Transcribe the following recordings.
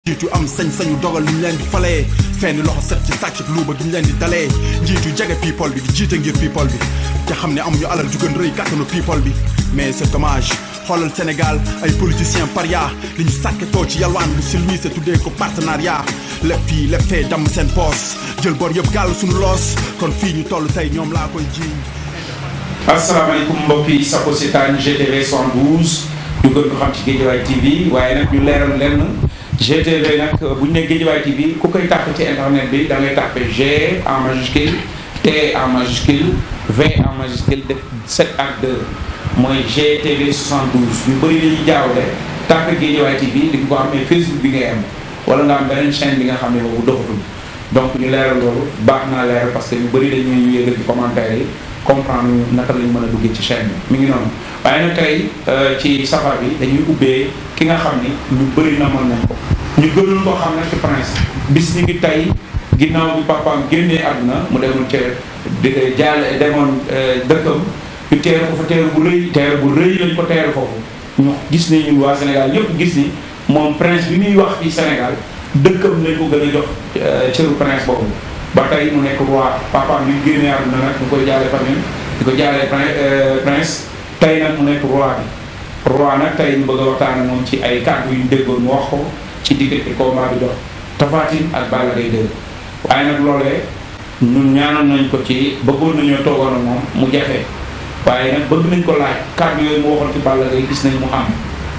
jiitu am sañ-sañu dogal liñ leen di falee fenn loxo set ci sàcc ak luuba giñ leen di dalee njiitu jege people bi di jiite ngir people bi te xam ne amuñu alal ju gën rëy kàttanu people bi mais c'est dommage xoolal Sénégal ay politiciens paria li ñu sàkketoo ci yalwaan bu silmise tuddee ko partenariat lépp fii lépp fee damm seen poos jël bor yëpp gàll suñu loos kon fii ñu toll tey ñoom laa koy jiiñ. asalaamaaleykum mbokk yi sako seetaan GTV 112 ñu gën ko xam ci Guédiawaye TV waaye nag ñu leeral lenn GTV nag bu ñu nee Guédiawaye TV ku koy tàpp ci internet bi da ngay tàppe G en majuscule T en majuscule V en majuscule def 7 ak 2 mooy GTV 72 ñu bëri dañuy jaawle tàppe Guédiawaye TV di ko amee Facebook bi ngay am wala nga am beneen chaîne bi nga xam ne boobu doxatul donc ñu leeral loolu baax naa leeral parce que ñu bëri dañuy yëgal ci commentaire yi comprendre naka lañ mën a duggee ci chaîne bi mi ngi noonu waaye nag tey ci safar bi dañuy ubbee ki nga xam ni ñu bëri namoon nañ ko ñu gënoon koo xam nag ci Prince bis ñi ngi tey ginnaaw bi papaam génnee àdduna mu demoon ca jaale demoon dëkkam ñu teeru ko fa teeru bu rëy lañ ko teeru foofu ñu gis ni ñun waa Sénégal ñëpp gis ni moom Prince bi muy wax ci Sénégal dëkkam lañ ko gën a jox cëru Prince boobu ba tey mu nekk roi papaam bi génnee àdduna nag ñu koy jaale famille di ko jaale Prince tey nag mu nekk roi nag tey ñu bëgg a waxtaan ak moom ci ay kàddu yu ñu déggoon mu wax ko ci diggante combat bi dox Tapha Tine ak Balla Gaye 2 waaye nag loolee ñun ñaanoon nañ ko ci bëggoon nañoo toogoon ak moom mu jafe waaye nag bëgg nañ ko laaj kàddu yooyu mu waxoon ci Balla Gaye gis nañ mu am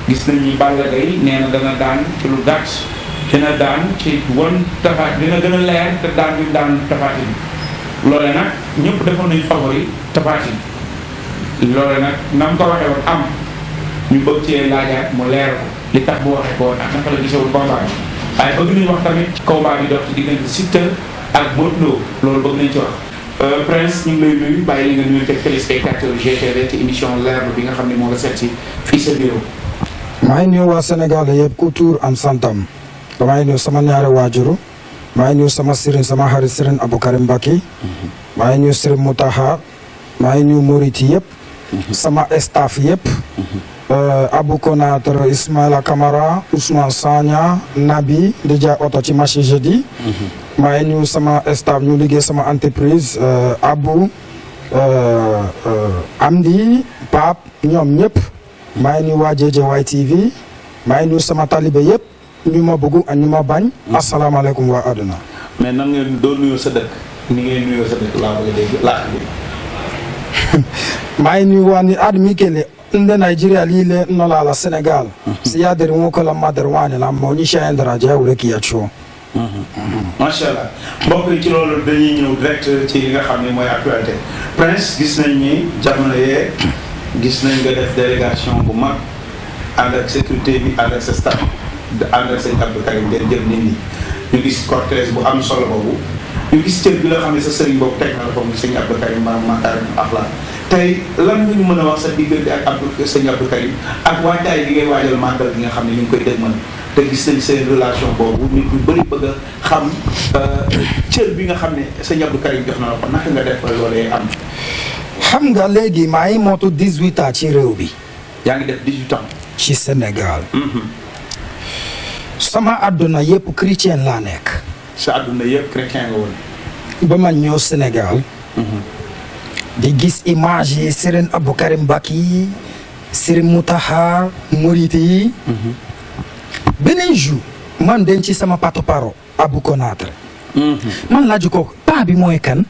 gis nañ ni Balla Gaye nee na dana daan ci lu gàtt dina daan ci won Tapha dina gën a leer te daan bi daan Tapha Tine loole nag ñëpp defoon nañ favori Tapha Tine loole nag na mu ko waxee woon am ñu bëgg cee laajaat mu leer ko li tax bu waxee ko woon ak naka la gisewul combat bi waaye bëgg nañu wax tamit combat bi dox ci diggante Siteu ak Modou Lo loolu bëgg nañ ci wax Prince ñu ngi lay nuyu bàyyi li nga nuyu teg téléspectateur GTV ci émission leerlu bi nga xam ne moo la seet si fii sa bureau. maa ngi nuyu waa Sénégal yëpp ku tur am santam maa ngi nuyu sama ñaari waajuru maa ngi nuyu sama sëriñ sama xarit sëriñ Aboukarim Mbacké maa ngi nuyu sëriñ Moutaha maa ngi nuyu Moriti yëpp sama staff yëpp Abou Konater Ismaïla Camara Ousmane Sagna Nabi di jaay oto ci marché jeudi maa ngi nuyu sama staff ñu liggéey sama entreprise Abou Amdi Pape ñoom ñëpp maa ngi nuyu waa Guédiawaye TV maa ngi nuyu sama talibé yëpp ñu ma bëgg ak ñu ma bañ. asalaamaaleykum waa àdduna. mais nan ngeen doon nuyoo sa dëkk ni ngeen nuyoo sa dëkk laa bëgg a dégg laa maa ngi nuyu waa ni admi kele nde Nigeria lile nola la Sénégal. si yadiri ŋo la madar wani la mo ni shayen dara jawre ki yacho. macha allah mbokk yi ci loolu dañuy ñëw direct ci li nga xam ne mooy actualité Prince gis nañ ni jamono yee gis nañ nga def délégation bu mag ànd ak sécurité bi ànd ak sa staff ànd ak sëñ Abdou Karim ngeen jël nit ñi ñu gis cortège bu am solo boobu ñu gis cër bi nga xam ne sa sëriñ boobu teg na la foofu sëñ Abdou Karim Makarim Akhlaq tey lan nga ñu mën a wax sa diggante ak sëñ Abdou Karim ak waajtaay bi ngay waajal màggal gi nga xam ne ñu ngi koy dégg mën te gis nañ seen relation boobu nit ñu bëri bëgg a xam cër bi nga xam ne sëñ Abdou Karim jox na la ko naka nga def loolee am. xam nga léegi maa ngi mootu 18 ans ci réew bi. yaa ngi def 18 ans. ci Sénégal. sama àdduna yëpp chrétien laa nekk. sa àdduna yëpp chrétien nga woon. ba ma ñëw Sénégal. di gis image yi Serigne Abdou Karim Mbacké Serigne Moutaha Moriti yi. beneen jour man den ci sama porte-parole Abou Konater. man laaj ko paa bi mooy kan.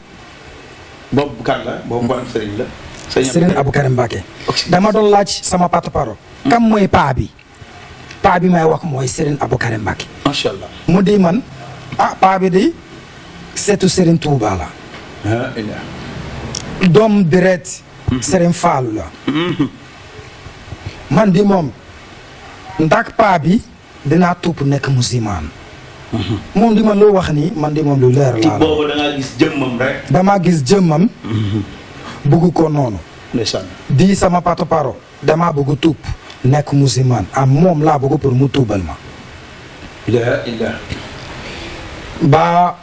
boobu kan la boobu ban Serigne la. Serigne Abdou Karim Mbacké dama doon laaj sama porte-parole. kam mooy paa bi. paa bi may wax mooy Serigne Abdou Karim Mbacké. macha allah mu di man paa bi di seetu Serigne Touba la. doom deret Serigne Fallou la. man di moom ndax paa bi dinaa tuub nekk musulman. moom di man loo wax ni man di moom lu leer laa la. boobu da ngaa gis jëmmam rek. damaa gis jëmmam. bëgg ko noonu. ndeysaan. di sama porte-parole damaa bëgg tuub nekk musulman am moom laa bëgg pour mu tuubal ma. ba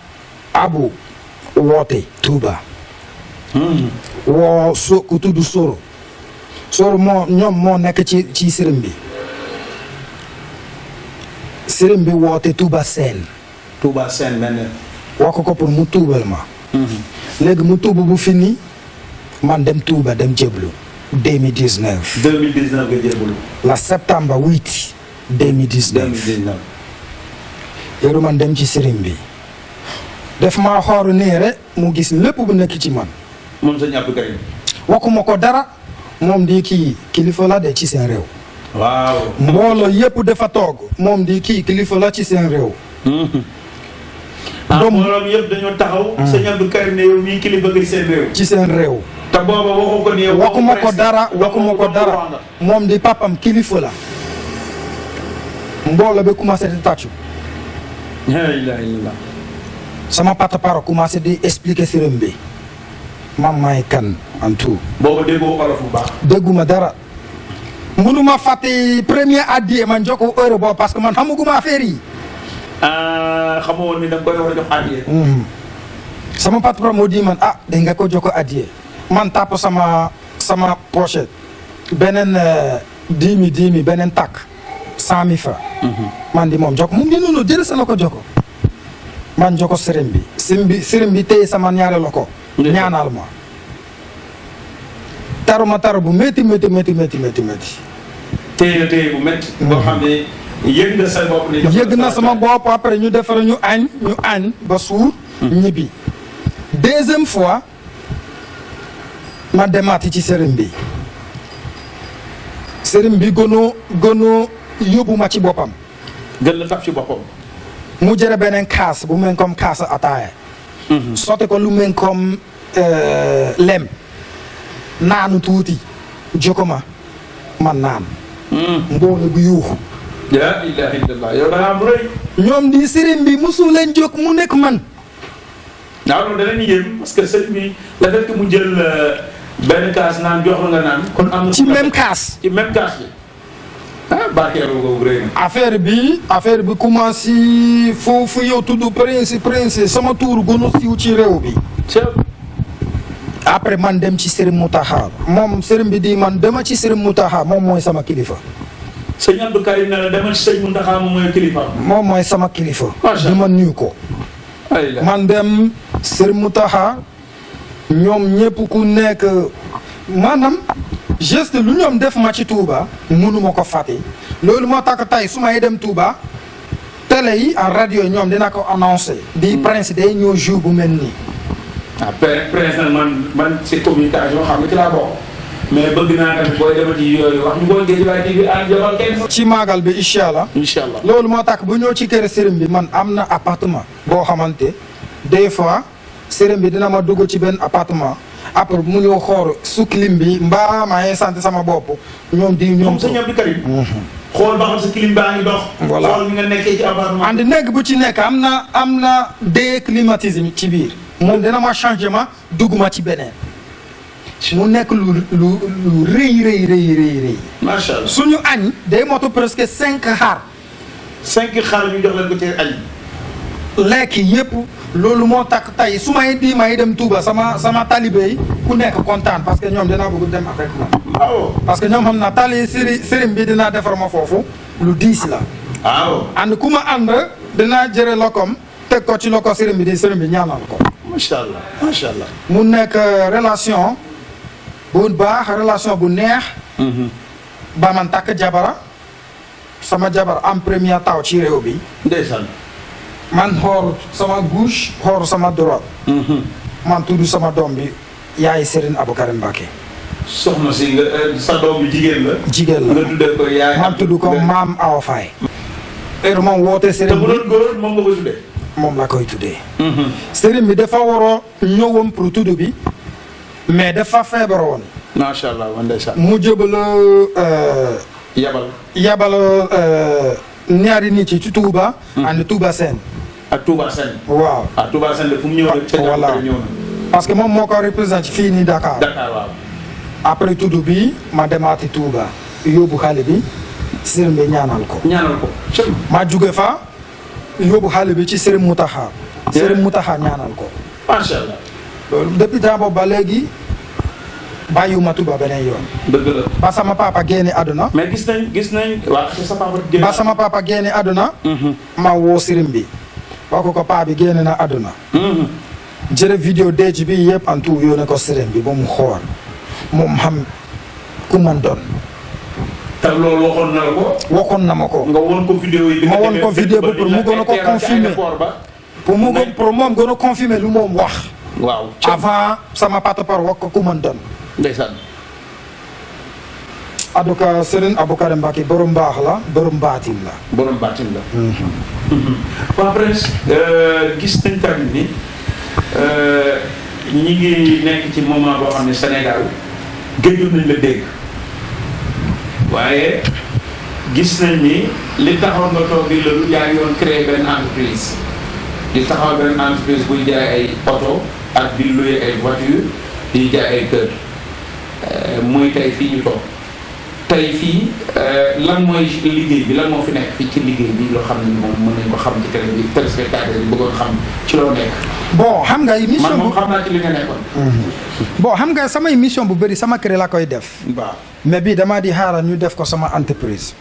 Abu woote Touba. woo ku tudd Soro. Soro moo ñoom moo nekk ci sëriñ bi. sëriñ bi woote Touba Sène. Touba Sène mel wax ko pour mu tuubal ma. léegi mu tuub bu fini man dem Touba dem jéblu 2019. 2019 nga jéblu. la septembre 8 2019. yoru man dem ci sëriñ bi. def maa xooru nii rek mu gis lépp bu nekk ci man. moom sëñ Abdou Karim. waxuma ko dara moom di kii kilifa la de ci seen réew. waaw. mbooloo yépp dafa toog moom di kii kilifa la ci seen réew. donc mbooloo yëpp dañoo taxaw. sëñ Abdou Karim ne yow mii kilifa nga ci seen réew. ci seen réew. te booba waxu ko nii. waxuma ko dara moom di papam kilifa la. mbooloo bi commencé di tàccu. la ilaha illallah. sama pata-paro commencé di expliquer sëriñ bi. man maay kan en tout. booba déggoo olof bu baax. dégguma dara. mënuma fàtte premier addiye man jokkoo heure boobu parce que man xamaguma affaire yi. xamoo woon ni da nga koy war a jox addiye. sama patron moo di man da nga ko jokkoo addiye. man tàpp sama pochette. beneen 10 000 beneen takk 100 000 francs. man di moom jokko mu ngi noonu jël sa la ko jokko. man jokko sëriñ bi. sëriñ bi téye sama ñaare la ko. ñaanal ma. taru bu métti. téye bu métti. boo xam ne yëg nga sa bopp. yëg na sama bopp après ñu defar ñu añ ba suur. ñibbi. deuxième fois ma demaati ci sëriñ bi. sëriñ bi gënoo yóbbu ma ci boppam. gën la taf ci boppam. mu jëre beneen kaas bu mel comme kaas ataaya. sotti ko lu mel comme lem. naanu tuuti joko ma man naan. mbooloo bu yuuxu. la ilaha illallah yow da nga am rëy. ñoom di sëriñ bi mosul leen jóg mu nekk man. waaw loolu danañ yéem parce que sëriñ bi la fekk mu jël benn kaas naan jox la nga naan. kon am na ci même kaas. ci même kaas bi. barkeelu boobu rëy na. affaire bi commencé foofu yow tudd prince sama tuur gënu siiw ci réew bi. après man dem ci Serigne Mountakha moom Serigne bi di man dema ci Serigne Mountakha moom mooy sama kilifa. sëñ Abdou Karim ne la demal ci Serigne Mountakha moom mooy kilifa. moom mooy sama kilifa. di ma nuyu ko. man dem Serigne Mountakha ñoom ñëpp ku nekk maanaam geste lu ñoom def ma ci Touba. mënuma ko fàtte. loolu moo tax tey su may dem Touba télé yi en radio ñoom dina ko annoncé. di prince day ñëw jour bu mel nii. prince nag man ci communication xam nga ci laa bokk mais bëgg naa tamit booy demati yooyu wax ñu boo Guédiawaye TV ak jabal kenn. ci maagal bi incha allah. loolu moo tax bu ñëw ci kër sëriñ bi man am na appartement. boo xamante des fois sëriñ bi dina ma dugg ci benn appartement après mu ñëw xool su clim bi mbaa maa ngi sant sama bopp ñoom di ñoom. sëñ Abdou Karim. xool ba xam sa clim baa ngi dox. voilà xool ni nga nekkee ci appartement. andi nekk bu ci nekk am na déclimatisme ci biir. moom dina ma changement dugg ma ci beneen. mu nekk lu rëy. macha allah suñu añ day moto presque 5 xar. 5 xar ñu jox leen ko ci añ. lekk yëpp loolu moo tax tey su may dem Touba sama talibé yi ku nekk kontaan parce que ñoom dinaa bëgg dem avec man. waaw. parce que ñoom xam naa tali sëriñ bi dinaa defar ma foofu lu diis la. waaw. ànd ku ma ànd dinaa jëre lokom teg ko ci loko sëriñ bi ñaanal ko. macha allah. mu nekk relation bu baax relation bu neex. ba man takk jabara sama jabar am premier taw ci réew bi. ndeysaan. man xool sama gauche xool sama droite. man tudd sama doom bi yaay Serigne Abou Karim Mbacké. soxna si nga sa doom bi jigéen la. nga tuddee ko yaay. man tudd ko maam Awa Faye. heure moom woote Serigne bi te bu doon góor moom nga koy tuddee. moom la koy tuddee. Serigne bi dafa waroo ñëwoon pour tudd bi mais dafa feebaroon. macha allah ndeysaan. mu jëbal yabal ñaari nit yi ci Touba. and Touba Sène. ak Touba Sène. waaw Touba Sène de fu mu ñëw rek. voilà parce que moom moo ko représenté fii nii Dakar. waaw. après tudd bi ma demaati Touba yóbbu xale bi Serigne bi ñaanal ko. ma jóge fa. yóbbu xale bi ci Serigne Mountakha. Serigne Mountakha ñaanal ko. macha allah. loolu depuis temps boobu ba léegi bàyyiwuma Touba beneen yoon. dëgg la. ba sama papa génne àdduna. mais gis nañ waaw sa papa génne. ba sama papa génne àdduna. ma woo sëriñ bi. wax ko paa bi génne na àdduna. jëre vidéo déj bi yëpp en tout yónnee ko sëriñ bi ba mu xool moom xam ku man doon. te loolu waxoon na la ko. waxoon na ma ko. nga woon ko vidéo yi. ma woon ko vidéo bi pour mu gën a ko confirmer pour moom gën a confirmer lu moom wax. waaw avant sama patapar wax ko ku man doon. ndeysaan. aduka Serigne Aboubacar Mbacké borom baax la borom baatin la. borom baatin la. waaw Prince gis nañ tamit ni ñi ngi nekk ci moment boo xam ne Sénégal gëjoon nañ la dégg waaye gis nañ ni li taxaw nga toog di loolu yaa ngi doon créer benn entreprise di taxaw benn entreprise buy jaay ay oto ak di louer ay voiture di jaay ay kër muy tey fii ñu toog tey fii lan mooy liggéey bi lan moo fi nekk fii ci liggéey bi loo xam ne moom mën nañ ko xam ci télé bi téléspectateur yi bëggoon xam ci loo nekk. bon xam nga émission man moom xam naa ci li nga nekkoon. bon xam nga sama émission bu bëri sama kër la koy def. waaw mais bii damaa di xaaral ñu def ko sama entreprise.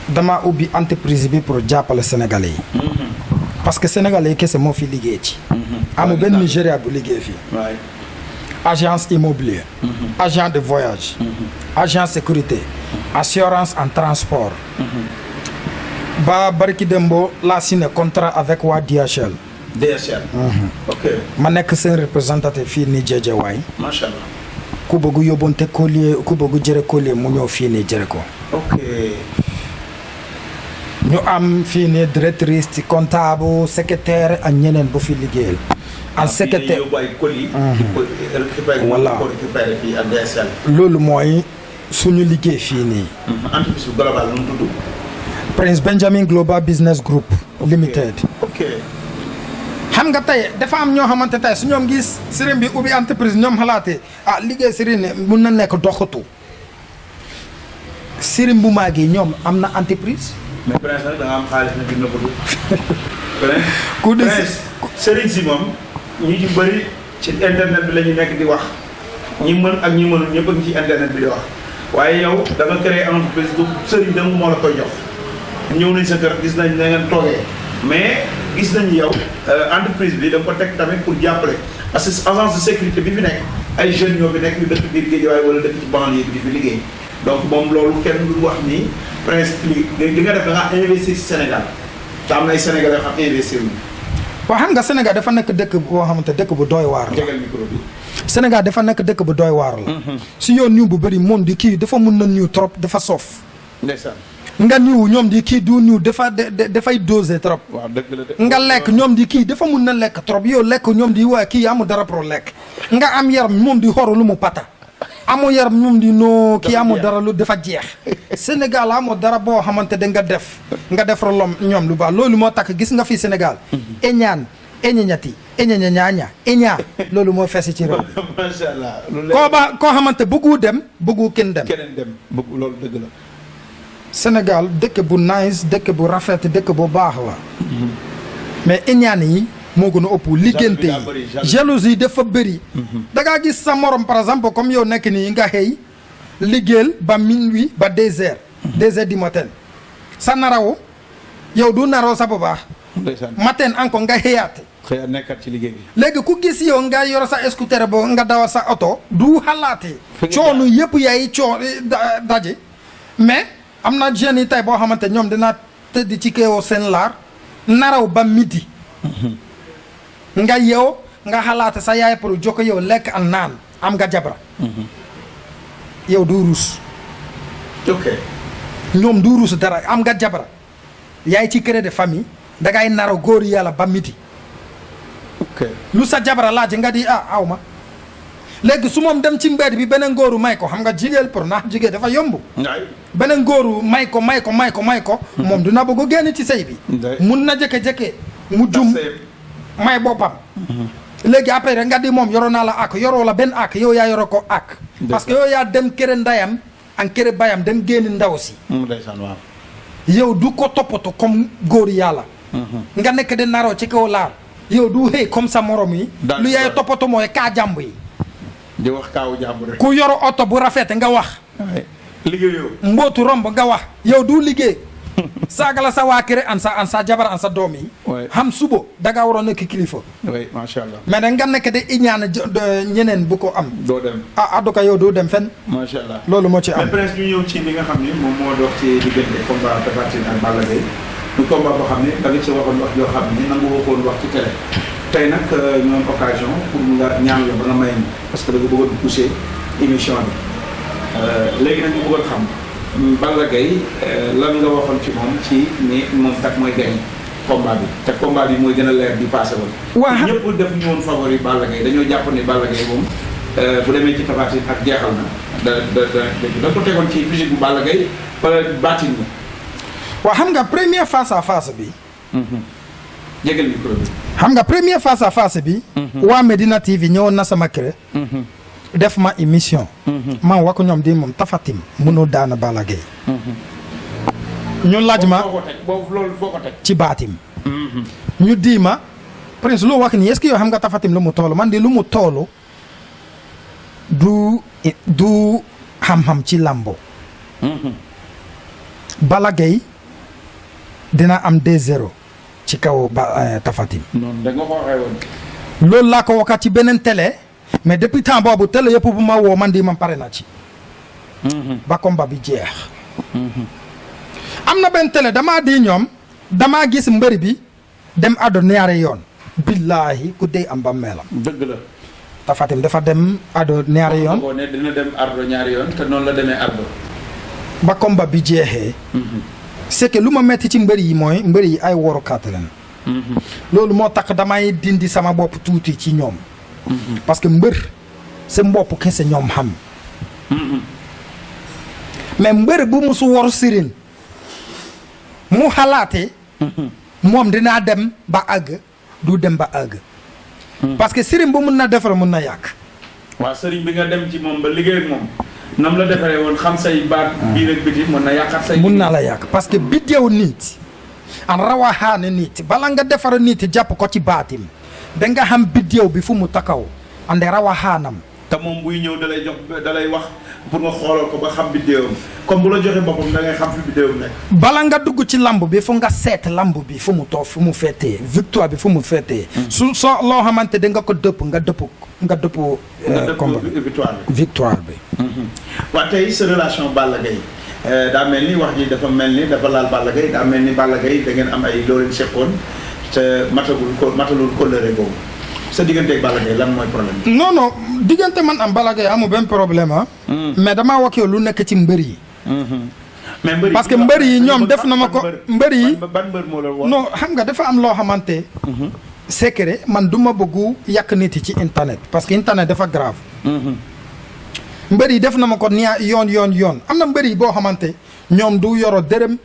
dama ubbi entreprise bi pour jàppale sénégalais yi. parce que sénégalais yi kese moo fi liggéey ci. amul benn Nigéria bu liggéey fii. agence immobilier. agent de voyage. agent sécurité. assurance en transport. ba barki dembo laa signé contrat avec waa DHL. DHL. ok. ma nekk seen représentatif fii nii Guédiawaye. macha allah. ku bëgg yóbbante collier ku bëgg jëre collier mu ñëw fii nii jëre ko. ok. ñu am fii nii directrice ci comptable secrétaire ak ñeneen bu fi liggéeyal. en secrétaire voilà loolu mooy suñu liggéey fii nii. entreprise globale nu mu tudd. Prince Benjamin Global Business Group Limited. ok. xam nga tey dafa am ñoo xamante tey su ñoom gis sëriñ bi ubbi entreprise ñoom xalaatee liggéey sëriñ ne mun na nekk doxatu sëriñ bu mag yi ñoom am na entreprise. mais Prince nag da nga am xaalis nag dina ko dugg. ku di sëriñ si moom ñi ci bëri ci internet bi la ñu nekk di wax ñi mën ak ñi mënul ñëpp a ngi ci internet bi di wax waaye yow da nga créé entreprise du sëriñ danga moo la koy jox ñëw nañ sa kër gis nañ na ngeen toogee mais gis nañ yow entreprise bi da nga ko teg tamit pour jàppale parce que agence de sécurité bi fi nekk ay jeunes ñoo fi nekk ñu dëkk biir Guédiawaye wala dëkk ci banlieue bi di fi liggéey donc moom loolu kenn du wax ni Prince li nga def da nga investir ci Sénégal te am na ay Sénégalais yoo xam investir wuñu. waaw xam nga Sénégal dafa nekk dëkk boo xamante dëkk bu doy waar la. jégal micro bi. Sénégal dafa nekk dëkk bu doy waar la. si yoon niw bu bëri moom di kii dafa mun na niw trop dafa soof. ndeysaan. nga niw ñoom di kii du niw dafay dosé trop. waaw dëgg la de. nga lekk ñoom di kii dafa mun na lekk trop yow lekk ñoom di waa kii amul dara pour lekk. nga am yaram moom di xoru lu mu pata. amoo yaram moom di noo kii amul dara lu dafa jeex. Sénégal amoo dara boo xamante da nga def rolom ñoom lu baax loolu moo tax gis nga fii Sénégal. eñaan eñeñati eñeñañaaña eñaa loolu moo fees ci réew. macha allah. koo xamante bëggu dem bëggu kenn dem. keneen dem bëgg loolu dëgg la. Sénégal dëkk bu nice dëkk bu rafet dëkk bu baax la. mais eñaan yi moo gën a ëpp liggéente yi jalousie dafa bëri. da ngaa gis sa morom par exemple comme yow nekk nii nga xëy liggéeyal ba minuit ba 2 heures. 2 heures du matin sa naraw yow du naroo sa bu baax. matin encore nga xëyaat. xëy na nekkat ci liggéey bi. léegi ku gis yow nga yor sa scooter boo nga dawal sa oto. du xalaatee. coono yëpp yaay daje. mais am na jeunes yi tey boo xamante ñoom dinaa tëdd ci keewoo seen laar naraw ba midi. nga yow nga xalaate sa yaay pour jokko yow lekk ak naan am nga jabra. yow du ruus. ok. ñoom du ruus dara am nga jabra yaay ci kër de famille dangay naraw góor yàlla ba midi. ok lu sa jabara laaj nga di aw ma léegi su moom dem ci mbedd bi beneen góoru may ko xam nga jigéen pour ndax jigéen dafa yomb. beneen góoru may ko. moom dina bëgg a génn ci sëy bi. mun na jëkke mu jum may boppam. léegi après rek nga di moom yoroo naa la ak yoroo la benn ak yow yaa yoroo ko ak. parce que yow yaa dem kër ndayam ak kër bayam dem génn ndaw si. ndeysaan waaw. yow du ko toppatoo comme góor yàlla. nga nekk de naroo ci kaw laar. yow du xëy comme sa morom yi. lu yaay toppatoo mooy kaa jàmb yi. di wax kaawu jàmbur rek. ku yoro oto bu rafet nga wax. liggéeyoo. mbootu romb nga wax yow du liggéey. saaga la sa waa kër an sa jabar an sa doom yi. xam subo da nga waroon nekk kilifa. oui macha allah. mais da nga nekk de iñaan ñeneen bu ko am. doo dem adduka yow doo dem fenn. macha allah loolu moo ci am. mais presque ñu ñëw ci li nga xam ni moom moo dox ci diggante combat Tapha Tine ak Balla Gaye ñu combat boo xam ne da nga ci waxoon wax yoo xam ni nangu ko woon wax ci télé. tey nag ñu am occasion pour nga ñaan la ba nga may ñu parce que da nga bëggoon pousser émission bi léegi nag ñu bëggoon xam. Balla Gaye lan nga waxoon ci moom ci ni moom kat mooy gañ combat bi te combat bi mooy gën a leer bi passé woon. waaw ñëpp def ñu woon favori Balla Gaye dañoo jàpp ni Balla Gaye moom bu demee ci Tapha Tine ak jeexal na da ko tegoon ci physique bu Balla Gaye wala baatin bi. waaw xam nga première face à face bi. jégal micro bi. xam nga première face à face bi. waa Medina TV ñëwoon na sama kër. def ma émission. man wax ko ñoom di moom Tapha Tine mënul daana Balla Gaye. ñu laaj ma boobu loolu foo ko teg. ci baatim. ñu di ma Prince lu wax nii est-ce que yow xam nga Tapha Tine lu mu toolu man di lu mu toolu du xam-xam ci lambo. Balla Gaye dina am 2-0 ci kaw Tapha Tine. noonu da nga ko waxee woon. loolu laa ko waxaat ci beneen télé. mais depuis temps boobu télé yëpp bu ma woo man di man pare na ci. ba combat bi jeex. am na benn télé damaa di ñoom damaa gis mbëri bi dem addo ñaari yoon. billaahi ku dee am ba meelam. dëgg la. Tapha Tine dafa dem addo ñaari yoon. boo ne dina dem ardo ñaari yoon te noonu la demee ardo. ba combat bi jeexee. c'est que lu ma metti ci mbëri yi mooy mbëri yi ay worukaat leen. loolu moo tax damay dindi sama bopp tuuti ci ñoom. parce que mbër sa mbopp kese ñoom xam. mais mbër bu musu waru sirin mu xalaate moom dinaa dem ba àgg du dem ba àgg. parce que sirin bu mun na defar mun na yàq. waaw sëriñ bi nga dem ci moom ba liggéey ak moom nam la defaree woon xam say baat biir ak biti mun na yàqat say. mun na la yàq parce que biddew nit an rawaxaane nit bala nga defar nit jàpp ko ci baatim da nga xam biddew bi fu mu takaw ande rawaxaanam. te moom buy ñëw da lay jox da lay wax pour nga xoolal ko ba xam biddéewam comme bu la joxee boppam da ngay xam fi biddéewam nekk. bala nga dugg ci lamb bi fu nga seet lamb bi fu mu toog fu mu feetee victoire bi fu mu feetee. su soo loo xamante da nga ko dëpp nga dëpp. combat victoire bi. waa tey sa relation Balla Gaye daa mel ni wax ji dafa mel ni dafa laal Balla Gaye daa mel ni Balla Gaye da ngeen am ay loo leen seppoon te matalul kóllëre boobu. sa diggante ak Balla Gaye lan mooy problème bi. non non diggante man am Balla Gaye amul benn problème ah. mais damaa wax yow lu nekk ci mbër yi. mais mbër yi parce que mbër yi ñoom def na ma ko mbër yi. ban mbër moo la wax. non xam nga dafa am loo xamante. secret man du ma bëggu yàq nit yi ci internet parce que internet dafa grave. mbër yi def na ma ko yoon am na mbër yi boo xamante ñoom du yoro dërëm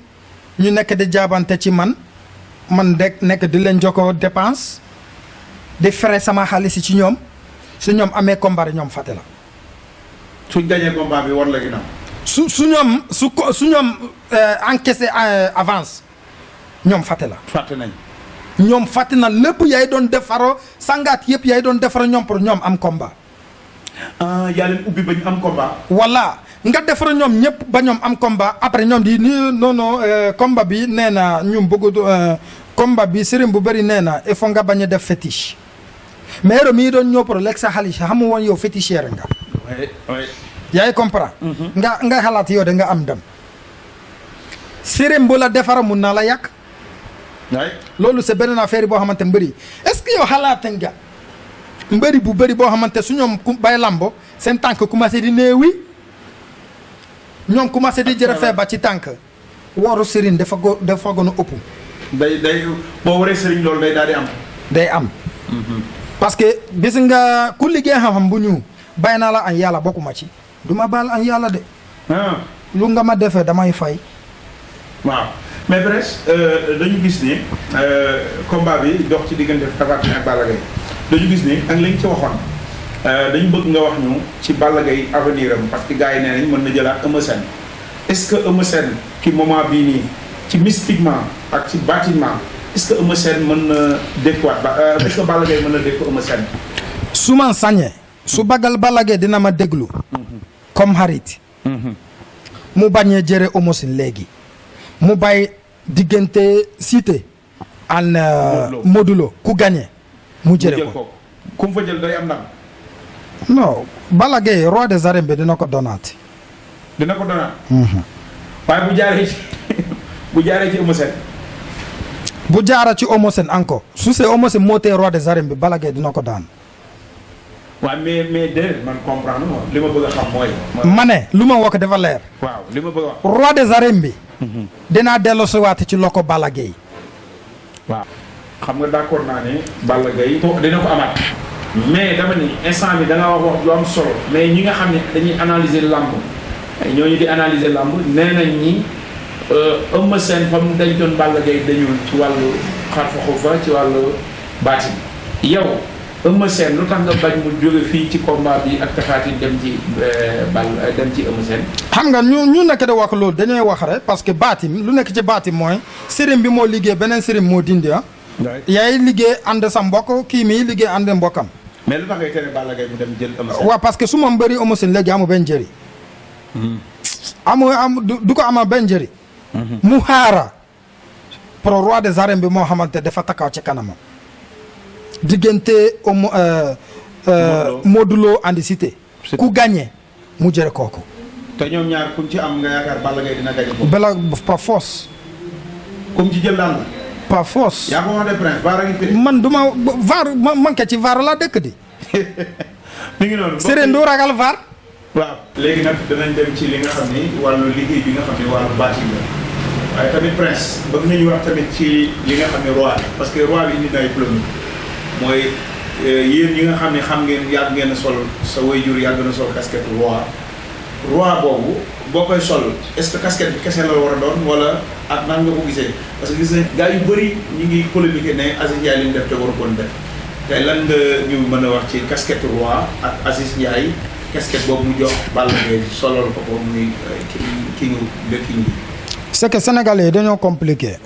ñu nekk di jaabante ci man de nekk di leen jokkoo dépense. di fere sama xaalis ci ñoom su ñoom amee combat ñoom fàtte la. suñ gañee combat bi war la ginnaaw. su ñoom encaissé avance ñoom fàtte la. fàtte nañ. ñoom fàtte na lépp yaay doon defaro sangaat yëpp yaay doon defaro ñoom pour ñoom am combat. yaa leen ubbi ba ñu am combat. voilà nga defaro ñoom ñëpp ba ñoom am combat après ñoom di non combat bi nee na ñu bëgg combat bi sëriñ bu bëri nee na il faut nga bañ a def fétiche. mais yoro mii doon ñëw pour lekk sa xaalis xamu woon yow féticheur nga. oui. yaay comprend. nga xalaat yow da nga am dem. sëriñ bu la defara mun naa la yàq. loolu c'est beneen affaire boo xamante mbëri est-ce que yow xalaat nga mbëri bu bëri boo xamante su ñoom bay lambo seen tànk commencé di néewi ñoom commencé di jërë feebar ci tànk waru sëriñ dafa gën a ëpp. day boo waree sëriñ loolu day daal di am. day am. parce que gis nga ku liggéey xam-xam bu ñu bàyyi naa la an yàlla bokkuma ci du ma baal an yàlla de. lu nga ma defee damay fay. waaw mais presque dañu gis ne combat bi dox ci diggante Tapha Tine ak Balla Gaye dañu gis ne ak li nga ci waxoon dañu bëgg nga wax ñu ci Balla Gaye avenir am parce que gars yi nee nañ mën na jëlaat Eumeu Sène est-ce que Eumeu Sène ci moment bii nii ci mystiquement ak ci bâtiment est-ce que Eumeu Sène mën na dékkuwaat est-ce que Balla Gaye mën na dékku Eumeu Sène. su ma sañee su bagal Balla Gaye dina ma déglu comme xarit mu bañee jëre Eumeu Sène léegi mu bàyyi diggante Siteu an Modou Lo ku gagné mu jëre ko ku mu fa jël day am ndam. non Balla Gaye roi des arènes bi dina ko donaat. dina ko donaat. waaye bu jaaree ci Eumeu Sène. bu jaara ci Eumeu Sène encore su see Eumeu Sène moo tee roi des arènes bi Balla Gaye dina ko daan. waaw mais déedéet man comprendre ma li ma bëgg a xam mooy. ma ne lu ma wax dafa leer. waaw li ma bëgg a wax. roi des arènes bi. dinaa delloosiwaat ci loko Balla Gaye. waaw xam nga d'accord naa ne Balla Gaye dina ko amaat. mais dama ni instant bi da nga wax lu am solo. mais ñi nga xam ne dañuy analyser lamb ñooñu di analyser lamb nee nañ ñi Eumeu Sène fa mu dencoon Balla Gaye dañul ci wàllu xarfa ci wàllu baatin yow. Eumeu Sène lu tax nga bañ mu jóge fii ci combat bi ak Tapha Tine dem ci dem ci Eumeu Sène. xam nga ñu nekk de wax loolu dañuy wax rek parce que baatim lu nekk ci baatim mooy sëriñ bi moo liggéey beneen sëriñ moo dindi ah. yaay liggéey ànd sa mbokk kii mii liggéey ànd mbokkam. mais lu tax ngay tere Balla Gaye mu dem jël Eumeu Sène. waaw parce que su ma mbëri Eumeu Sène léegi amu benn njëriñ. du ko amal benn njëriñ. mu xaara pro roi des arènes bi moo xamante dafa takkaw ci kanamam. diggante Modou Lo andi Siteu ku gagné mu jëre kooku. te ñoom ñaar kuñ ci am nga yaakaar Balla Gaye dina gagné ko. bala pas force. comme ci jël daan la. pas force. yaa ko wax de prince vaar a ngi fi. man duma vaar manqué ci vaar laa dëkk di. mi ngi noonu. Sérén du ragal vaar. waaw léegi nag danañ dem ci li nga xam ni wàllu liggéey bi nga xam ni wàllu baatin la waaye tamit prince bëgg nañu wax tamit ci li nga xam ne roi parce que roi bi indi na ay polémique mooy yéen ñi nga xam ne xam ngeen yàgg ngeen a sol sa waajur yàgg na sol casquette roi boobu boo koy sol est-ce que casquette bi kese la war a doon wala ak nan nga ko gisee parce que gis nañ gars yu bëri ñu ngi polémique ne Aziz Ndiaye li mu def te waru koon def tey lan nga ñu mën a wax ci casquette roi ak Aziz Ndiaye casquette boobu mu jox Balla Gaye solol ko muy king bi. c'est que sénégalais yi dañoo compliqué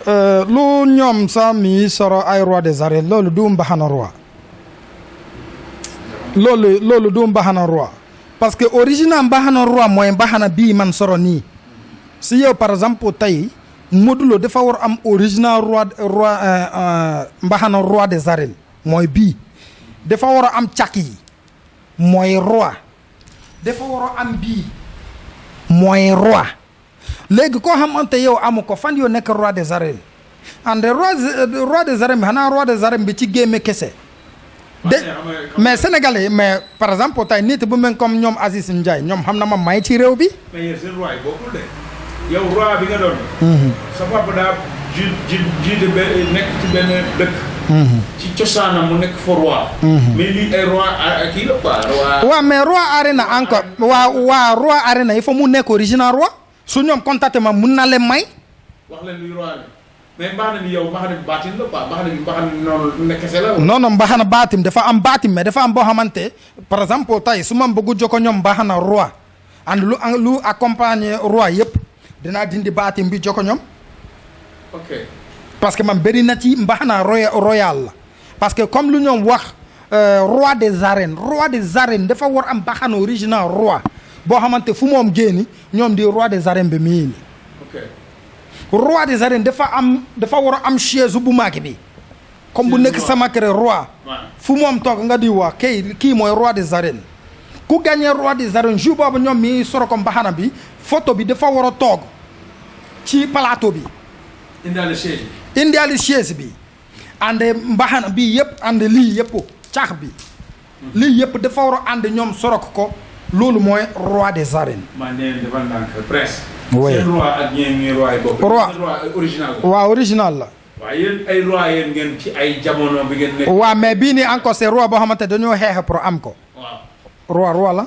lu ñoom sax mi soro ay roi des arènes loolu du mbaxana roi loolu du mbaxana roi parce que original mbaxana roi mooy mbaxana bii man soro nii si yow par exemple tey Modou Lo dafa war am original roi mbaxana roi des arènes mooy bii dafa war a am càkk yi mooy roi dafa war a am bii mooy roi léegi koo xamante yow amu ko fan yoo nekk roi des arènes ande roi des arènes bi xanaa roi des arènes bi ci gémme kese de mais sénégalais mais par exemple tey nit bu mel comme ñoom Aziz Ndiaye ñoom xam na ma may ci réew bi. mais yéen seen roi yi bokkul de yow roi bi nga doon. sa papa daa nekk ci benn dëkk. ci cosaanam mu nekk fa roi. mais lii ay roi kii la quoi roi. waaw mais roi arena encore waa roi arena il faut mu nekk original roi su ñoom contacté ma mun na leen may. wax leen luy roi mais mbaxana bi yow mbaxana bi baatin la quoi mbaxana bi noonu nekk kese la. non mbaxana baatim dafa am baatim mais dafa am boo xamante par exemple tey su ma bëgg jokko ñoom mbaxana roi and lu accompagner roi yëpp dinaa dindi baatim bi jokko ñoom. ok parce que man bëri na ci mbaxana royal la parce que comme lu ñoom wax roi des arènes dafa war am mbaxana original roi boo xamante fu moom génni ñoom di roi des arènes bi mii nii. ok roi des arènes dafa war a am chaise bu mag bi comme bu nekk sama kër roi fu moom toog nga di wax kii mooy roi des arènes ku gagné roi des arènes jour boobu ñoom mi soro ko mbaxana bi photo bi dafa war a toog ci plateau bi indiale chaise bi ànd mbaxana bi yëpp ànd lii yëpp cax bi lii yëpp dafa war a ànd ñoom sorok ko loolu mooy roi des arènes. maa ngi leen di defal ndànk presque. oui seen roi ak ñeent roi yi bokk. roi original la. waaw original la. waaw yéen ay roi yéen ngeen ci ay jamono bi ngeen nekk. waaw mais bii nii encore c'est roi boo xamante dañoo xeex pour am ko. waaw roi la.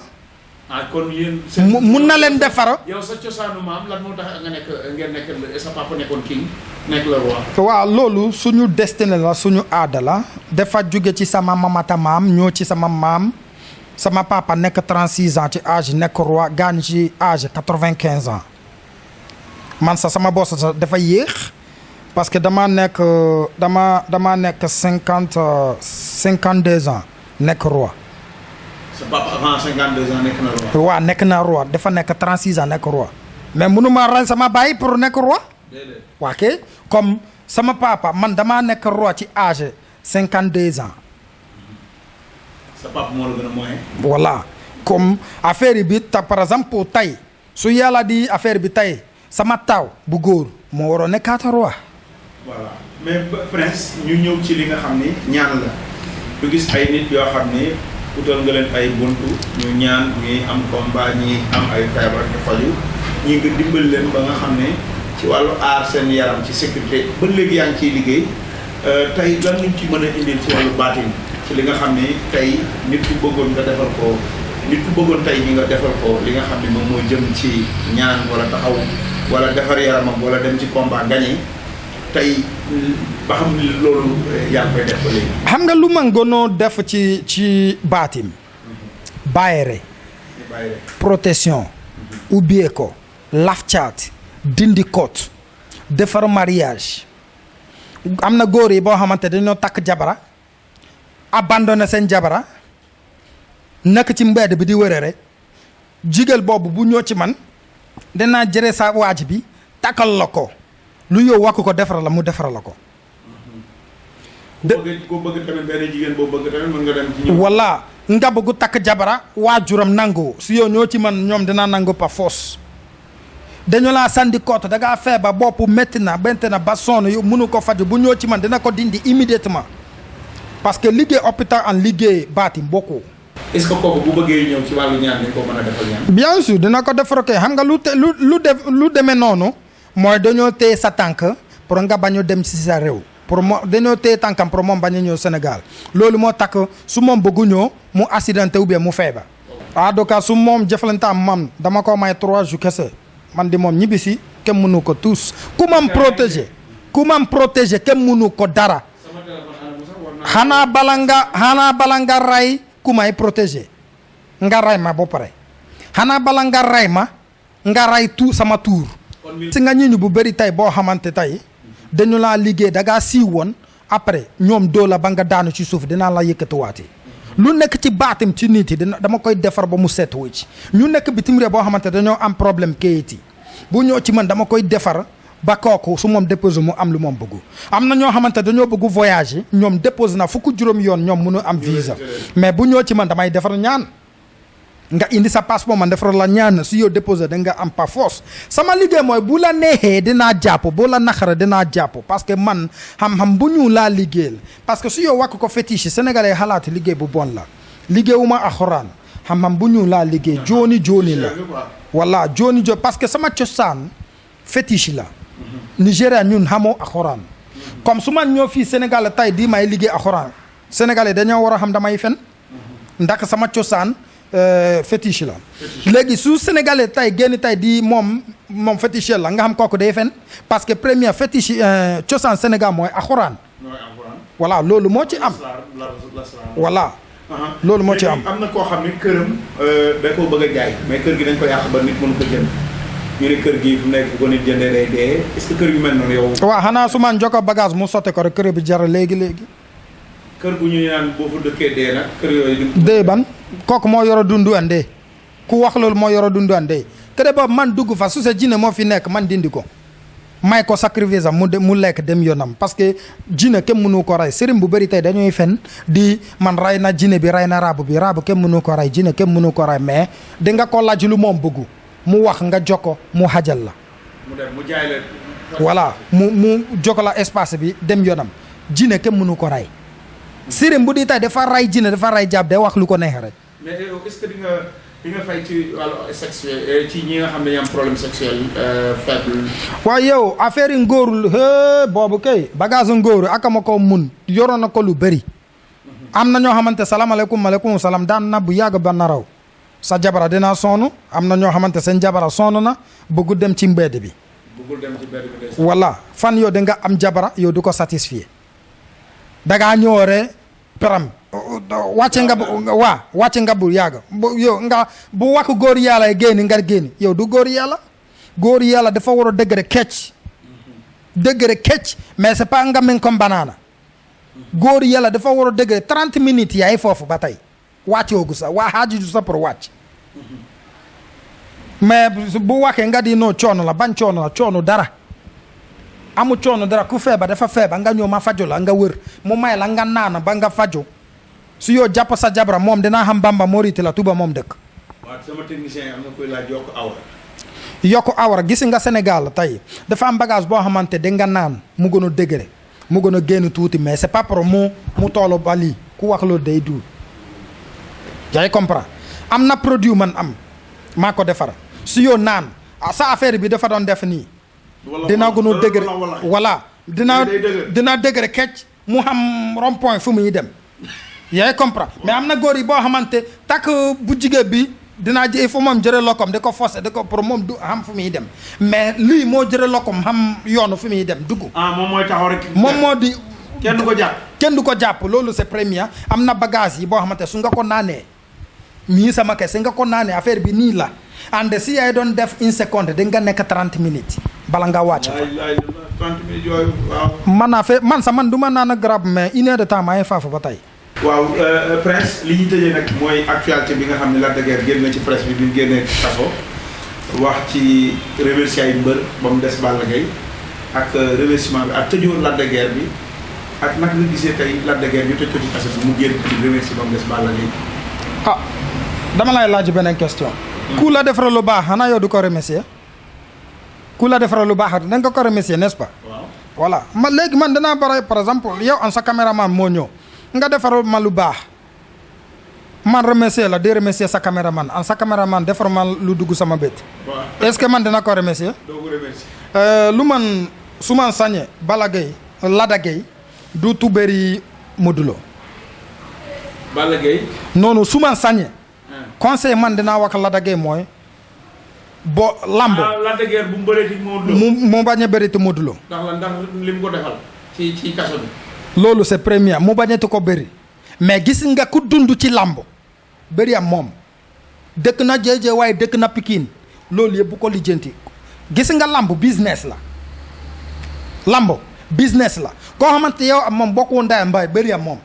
ah kon yéen. mun na leen defar. yow sa cosaanu maam lan moo tax nga nekk ngeen nekk sa papa nekkoon king nekk la roi. waaw loolu suñu destiné la suñu aada la dafa jóge ci sama mamata maam ñoo ci sama maam. sama papa nekk 36 ans ci âge nekk roi gaañ ci âge 95 ans man sama boss dafa yéex parce que dama nekk 52 ans nekk roi. sa papa avant 52 ans nekk na roi. waaw nekk na roi dafa nekk 36 ans nekk roi mais mënuma rey sama baay pour nekk roi. déedéet. waa kay comme sama papa man damaa nekk roi ci âge 52 ans. sa papa moo la gën a moyen. voilà comme affaire bi par exemple tey su yàlla di affaire bi tey sama taw bu góor moo waroon nekkaat roi. voilà mais Prince ñu ñëw ci li nga xam ni ñaan la du gis ay nit yoo xam ni utal nga leen ay buntu ñu ñaan ñuy am combat ñi am ay feebar ñu faju ñi nga dimbali leen ba nga xam ne ci wàllu aar seen yaram ci sécurité ba léegi yaa ngi ciy liggéey tey lan ñu ci mën a indil ci wàllu baatin ci li nga xam ne tey nit ku bëggoon nga defal ko nit ku bëggoon tey ñi nga defal ko li nga xam ne moom moo jëm ci ñaan wala taxaw wala defar yaramam wala dem ci combat gagné tey ba xam ni loolu yaa ngi koy def ba léegi. xam nga lu ma gënoo def ci baatim. bayre protection. ubbee ko. lafcaat. dindi koot. defar mariage. am na góor yi boo xamante dañoo takk jabara. abandonné seen jabara. nekk ci mbedd bi di wëre rek. jigéen boobu bu ñëw ci man. dinaa jëre sa waaj bi. takkal la ko. lu yow wax ko defaral la mu defaral la ko. ku bëgg tamit benn jigéen boo bëgg tamit mën nga dem ci ñoom. voilà nga bëgg takk jabara waajuram nangu su yow ñoo ci man ñoom dinaa nangu par force. dañu laa sandi koot da ngaa feebar bopp métti na bente na ba sonn yow mënu ko faju bu ñëw ci man dina ko dindi immédiatement parce que liggéey hôpital en liggéey baatim bokkoo. est-ce que kooku bu bëggee ñëw ci wàllu ñaan dañ ko mën a defal ñaan. bien sûr dina ko defar kay xam nga lu demee noonu. mooy dañoo téye sa tànk pour nga bañ a dem ci sa réew pour dañoo téye tànkam pour moom bañ a ñëw Sénégal loolu moo tax su moom bëggu ñëw mu accidenté ou bien mu feebar. donc su moom jëflantaam man dama ko may 3 jours kese man di moom ñibbisi kenn mënu ko tous ku mam protégé kenn mënu ko dara xanaa bala nga ray ku may protégé nga ray ma ba pare xanaa bala nga ray ma nga ray tout sama tour. si nga ñiñu bu bëri tey boo xamante tey dañu laa liggéey da ngaa siiw woon après ñoom doo la ba nga daanu ci suuf dinaa la yëkkatiwaatee lu nekk ci baatim ci nit yi dama koy defar ba mu set wu ci ñu nekk bitim réew boo xamante dañoo am problème kayit yi bu ñëw ci man dama koy defar ba kooku su moom déposé mu am lu moom bëggu am na ñoo xamante dañoo bëggu voyage ñoom déposé na fukk juróom yoon ñoom mënu am visa mais bu ñëw ci man damay defar ñaan nga indi sa passeport man defar la ñaan su yow déposé da nga am par force sama liggéey mooy bu la neexee dinaa jàpp bu la naxara dinaa jàpp parce que man xam-xam bu ñu laa liggéeyal parce que su yow wàkk ko fétiche sénégalais xalaat liggéey bu bon la liggéeyuma alxuraan xam-xam bu ñu laa liggéey jooni la voilà jooni parce que sama cosaan fétiche la Nigéria ñun xamoo alxuraan comme su man ñoo fii Sénégal tay di may liggéey alxuraan sénégalais dañoo war a xam damay fen ndax sama cosaan fétiche la léegi su sénégalais tay génn tay di moom fétiche la nga xam kooku day fen parce que première fétiche cosaan Sénégal mooy alxuraan voilà loolu moo ci am voilà loolu moo ci am na koo xam ne këram da koo bëgg a jaay mais kër gi dañ ko yàq ba nit mënu ko jënd ñu ne kër gi fu nekk bu ko nit jëndee day dee est-ce que kër yu mel noonu yow waaw xanaa su man joko bagage mu sotte ko rek kër bi jar léegi kër gu ñu naan boo fa dëkkee dee nag kër yooyu dee ban kooku moo yor a dundu andee ku wax loolu moo yor a dundu andee kër boobu man dugg fa su sa jinne moo fi nekk man dindi ko may ko sacrifice am mu lekk dem yoonam parce que jinne kenn mënu ko rey sëriñ bu bëri tey dañuy fen di man rey na jinne bi rey na raabu kenn mënu ko rey jinne kenn mënu ko rey mais di nga ko laaj lu moom bëggu mu wax nga jokko mu xajal la mu jaay la voilà mu jokko la espace bi dem yoonam jinne kenn mënu ko rey sëriñ bu di tey dafa rey jinne dafa rey jàpp day wax lu ko neex rek mais est-ce que di nga fay ci wàllu sexuel ci ñi nga xam ne dañu am problème sexuel faible. waaw yow affaire yi ngóorul boobu kay bagage ngóoru ak ma ko mun yoroon na ko lu bëri. am na ñoo xamante salaamaaleykum maaleykum salaam daan na bu yàgg ba na raw sa jabara dinaa sonn am na ñoo xamante seen jabara sonn na bëggu dem ci mbedd bi. bëggul dem ci mbedd bi. voilà fan yow da nga am jabara yow du ko satisfier da ngaa ñëwee peram. wàcce nga bu yàgg yow nga bu wax góor yàlla génn nga génn yow du góor yàlla dafa war a dëgg rek kecc degré kecc mais c'est pas nga mel comme banana góor yàlla dafa war a degré 30 minutes yaay foofu ba tey wàccoogu sax waa xaajiju sa pour wàcc mais bu waxee nga di noo coono la ban coono la coono dara amu coono dara ku feebar dafa feebar nga ñëw ma fajo la nga wër mu may la nga naan ba nga fajo su yoo jàpp sa jabra moom dinaa xam bamba moriti la tuba moom dëkk. waaw sama technicien am na koy laaj yokk awra gis nga Sénégal tey dafa am bagage boo xamante da nga naan mu gën a degré mu gën a génn tuuti mais c'est pas pour mu toolu ba lii ku wax loolu day duul yaa ngi comprendre am na produit man am maa ko defar su yoo naan sa affaire bi dafa doon def nii dina gën a degré voilà dina degré kecc mu xam rond point fu muy dem yaa ngi comprendre mais am na góor yi boo xamante takk bu jigéen bi dinaa il faut moom jëre lokom di ko forcé di ko pour moom du xam fu muy dem mais lii moo jëre lokom xam yoonu fu muy dem dugg. moom mooy taxaw rek. moom moo di. kenn du ko jàpp. kenn du ko jàpp loolu c'est premier am na bagage yi boo xamante su nga ko naanee mii sama kese nga ko naanee affaire bi nii la ànd si yaay doon def une seconde di nga nekk 30 minutes bala nga wàcc fa. 30 minutes yooyu waaw. man du ma naan garab mais une heure de temps maa ngi faafu ba tey. waaw Prince li ñu tëjee nag mooy actualité bi nga xam ne Lac de Guiers génn na ci presse bi ñu génnee kaso wax ci remercier ay mbër ba mu des Balla Gaye ak remerciement bi ak tëjoon Lac de Guiers bi ak nag nga gisee tey Lac de Guiers ñu tëj ko ci kaso bi mu génn ci remercier ba mu des Balla Gaye. dama lay laaj beneen question. ku la defaral lu baax xanaa yow du ko remercier ku la defaral lu baax da nga ko remercier n'est-ce pas. waaw voilà léegi man danaa bare par exemple yow an sa caméraman moo ñëw. nga defar ma lu baax man remercier la di remercier sa caméraman an sa caméraman defar ma lu dugg sama bët. est-ce que man dina ko remercier. doo ko remercier. lu man su ma sañee Balla Gaye Lac de Guiers du tubéri Modou Lo. Balla Gaye. noonu su ma sañee. conseil man dinaa wax Lac de Guiers mooy bo lambo. Lac de Guiers bu mu bëreeti Modou Lo. mu bañ a bëreeti Modou Lo. ndax li mu ko defal ci kaso bi. loolu c'est premier mu bañati ko bëri mais gis nga ku dund ci lamb bëri am moom dëkk na jéejee waaye dëkk na Pikine loolu yëpp bu ko lijjanti gis nga lamb business la lamb business la koo xamante yow am moom bokku ndayam mbaay bëri am moom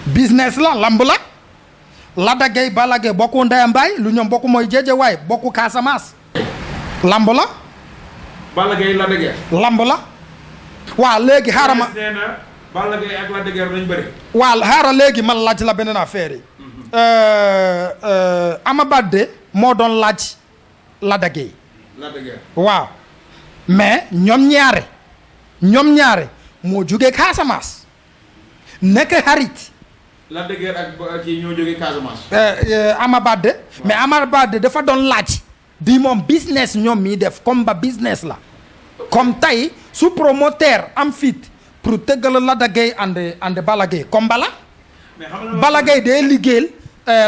business la lamb la Lac de Guiers Balla Gaye bokku ndayam mbaay lu ñoom bokku mooy jéejee waaye bokku Casamance lamb la Balla Gaye Lac de Guiers lamb la waaw léegi xaaral ma Balla Gaye ak Lac de Guiers nañ bëri. waaw xaaral léegi man laaj la beneen affaire yi. Ama Baldé moo doon laaj Lac de Guiers. Lac de Guiers. waaw mais ñoom ñaare moo jógee Casamance nekk xarit. Lac de Guiers ak kii ñoo jógee Casamance. Ama Baldé mais Ama Baldé dafa doon laaj di moom business ñoom mii def comme ba business la comme tey su promoteur am fit pour tëggal Lac de Guiers and Balla Gaye comme Balla. Balla Gaye day liggéeyal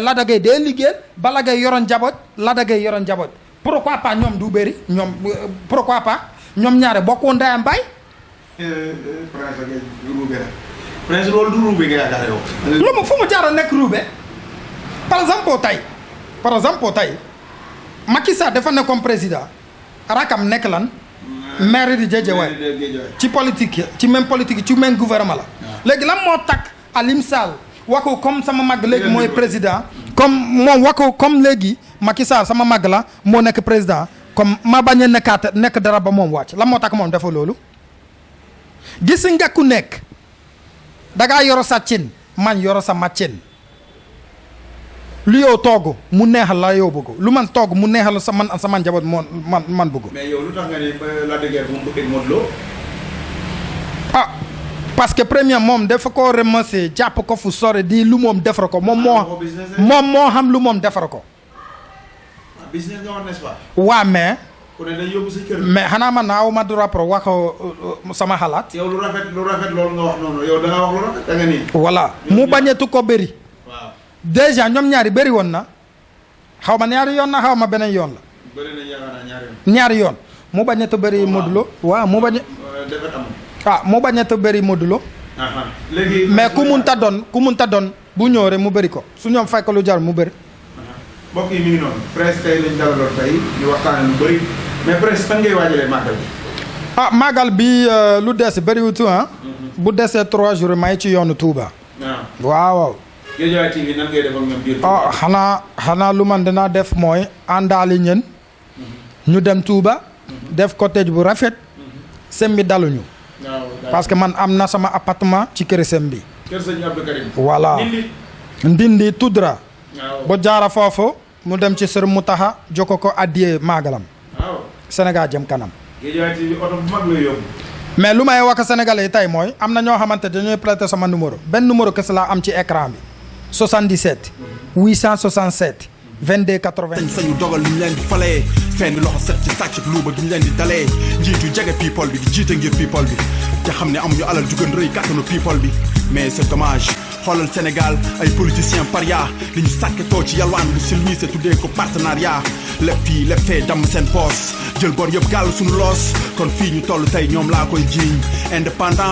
Lac de Guiers day liggéeyal Balla Gaye yoroon njaboot Lac de Guiers yoroon njaboot pourquoi pas ñoom du bëri ñoom pourquoi pas ñoom ñaare bokku ndeyam baay. Prince loolu du ruube nga yaakaar yow. lu mu fu mu jaar a nekk ruube par exemple tey Macky Sall dafa nekkoon président rakam nekk lan. maire di Guédiawaye ci politique ci même politique ci même gouvernement la. léegi lan moo takk Alioune Sall wax ko comme sama mag léegi mooy président. comme moom wax ko comme léegi Macky Sall sama mag la moo nekk président comme ma bañ a nekk dara ba moom wàcc lan moo takk moom dafa loolu. gis nga ku nekk da ngaa yoro sa cin man yoro sa màccin lu yow togg mu neexal la yow bëgg lu man togg mu neexal sa man njaboot man bëgg. mais yow lu tax nga ne Lac de Guiers moom bëgg Modou Lo. parce que premier moom dafa ko remercier jàpp ko fu sore di lu moom defar ko moom moo xam lu moom defar ko. business nga wax n'est-ce pas. waa mais. ku ne day yóbbu sa kër. mais xanaa man naaw ma du rapport wax sama xalaat. yow lu rafet loolu nga wax noonu yow da nga wax lu rafet da nga nii. voilà mu bañetu ko bëri. déjà ñoom ñaari bëri woon na xaw ma ñaari yoon na xaw ma beneen yoon la. bëri na yaakaar naa ñaari yoon mu bañetu bëri Modou Lo waaw mu bañ mu bañetu bëri Modou Lo. léegi mais ku munta doon bu ñëw rek mu bëri ko su ñoom fay ko lu jar mu bëri. mbokk yi mi ngi noonu Prince tey lañ dalaloon tey ñu waxtaane lu bëri mais Prince fan ngay waajalee màggal bi. Magal bi lu des bëriwutu bu desee 3 jours may ci yoonu Touba. waaw. Guédiawaye TV nan ngay def ak ñoom biir Touba. xanaa lu man dinaa def mooy àndaali ñen ñu dem Touba. def cottage bu rafet. sem bi daluñu. parce que man am na sama appartement ci kër sem bi. kër sëñ Abdou Karim. voilà ndindi Tudra. ba jaara foofu mu dem ci sër Moutaha jokko ko addiyee Magalam. waaw Sénégal jëm kanam. Guédiawaye TV oto bu mag la yóbbu. mais lu may wax Sénégalais yi tey mooy am na ñoo xamante dañuy prêter sama numéro benn numéro kese laa am ci écran bi 77 867 22 80. sañ-sañu dogal li ñu leen di falee fenn loxo set ci sàcc ak luuba gi ñu leen di dalee njiitu jege people bi di jiite ngir people bi te xam ne amuñu alal ju gën rëy kàttanu people bi mais c'est dommage xoolal Sénégal ay politiciens paria li ñu sàkketoo ci yalwaan lu silmise tuddee ko partenariat lépp fii lépp fee damm seen poos jël bor yëpp gàll suñu loos kon fii ñu toll tey ñoom laa koy jiiñ indépendant